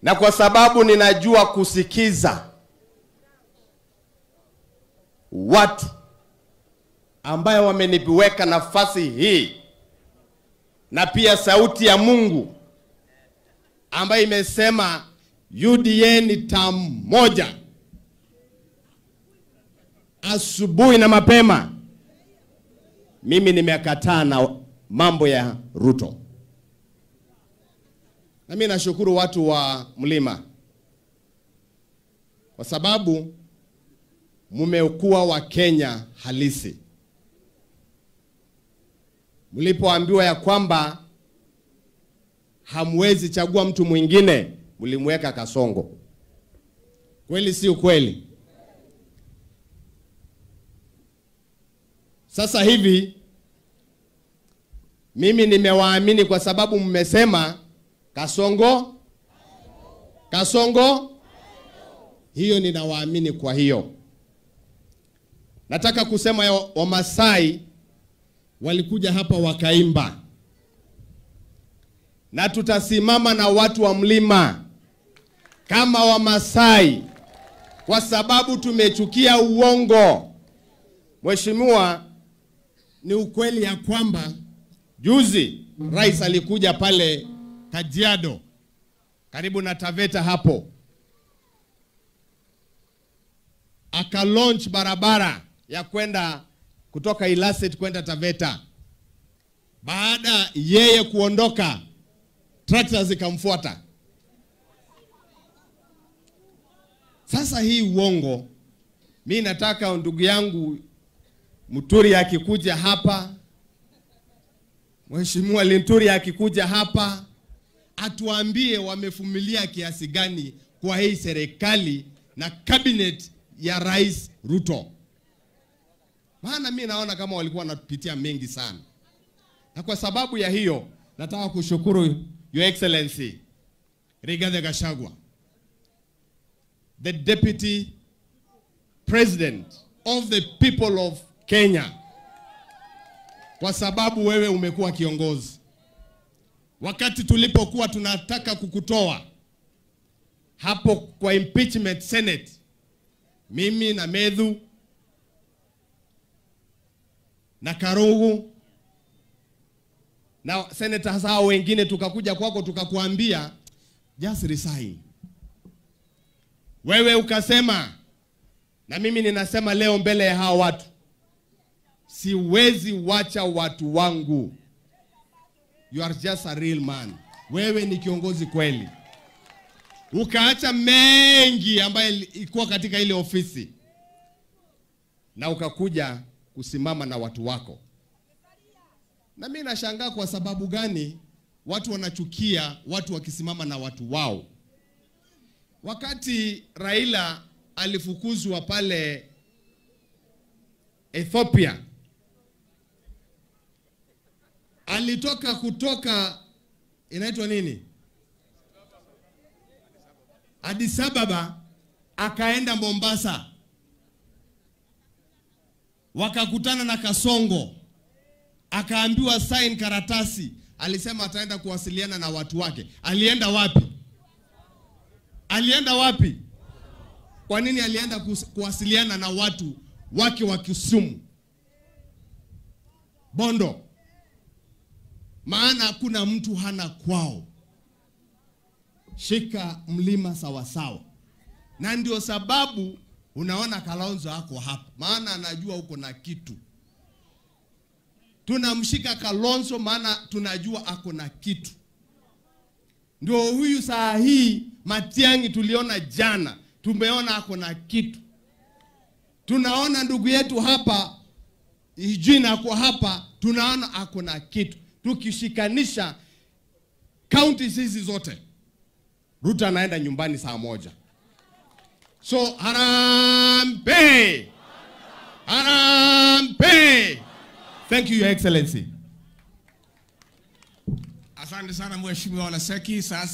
Na kwa sababu ninajua kusikiza watu ambayo wameniweka nafasi hii, na pia sauti ya Mungu ambayo imesema UDA ni tamu moja, asubuhi na mapema, mimi nimekataa na mambo ya Ruto. Na mimi nashukuru watu wa Mlima kwa sababu mmekuwa wa Kenya halisi. Mlipoambiwa ya kwamba hamwezi chagua mtu mwingine, mlimweka Kasongo. Kweli si ukweli? Sasa hivi mimi nimewaamini kwa sababu mmesema Kasongo, Kasongo, hiyo ninawaamini. Kwa hiyo nataka kusema Wamasai walikuja hapa wakaimba, na tutasimama na watu wa Mlima kama Wamasai kwa sababu tumechukia uongo. Mheshimiwa, ni ukweli ya kwamba juzi rais alikuja pale Kajiado karibu na Taveta hapo, aka launch barabara ya kwenda kutoka Ilasit kwenda Taveta. Baada yeye kuondoka, tractor zikamfuata. Sasa hii uongo, mimi nataka ndugu yangu Muturi akikuja hapa, Mheshimiwa Linturi akikuja hapa, atuambie wamefumilia kiasi gani kwa hii serikali na cabinet ya Rais Ruto. Maana mimi naona kama walikuwa wanapitia mengi sana. Na kwa sababu ya hiyo, nataka kushukuru Your Excellency Rigathi Gachagua, the Deputy President of the people of Kenya, kwa sababu wewe umekuwa kiongozi. Wakati tulipokuwa tunataka kukutoa hapo kwa impeachment Senate, mimi na Medhu na Karugu na senators hao wengine tukakuja kwako tukakuambia just resign. Wewe ukasema, na mimi ninasema leo mbele ya hao watu, siwezi wacha watu wangu. You are just a real man. Wewe ni kiongozi kweli. Ukaacha mengi ambayo ilikuwa katika ile ofisi na ukakuja kusimama na watu wako. Na mimi nashangaa kwa sababu gani watu wanachukia watu wakisimama na watu wao. Wakati Raila alifukuzwa pale Ethiopia, alitoka kutoka inaitwa nini? Addis Ababa, akaenda Mombasa. Wakakutana na Kasongo. Akaambiwa sign karatasi. Alisema ataenda kuwasiliana na watu wake. Alienda wapi? Alienda wapi? Kwa nini alienda kuwasiliana na watu wake wa Kisumu? Bondo. Maana kuna mtu hana kwao. Shika mlima sawasawa. Na ndio sababu unaona Kalonzo ako hapa. Maana anajua uko na kitu. Tunamshika Kalonzo maana tunajua ako na kitu. Ndio huyu saa hii Matiang'i tuliona jana, tumeona ako na kitu. Tunaona ndugu yetu hapa Eugene ako hapa, tunaona ako na kitu. Tukishikanisha counties hizi zote, Ruto anaenda nyumbani saa 1. So harambee! Harambee! Thank you, Your Excellency. Asante sana Mheshimiwa Olaseki. Sasa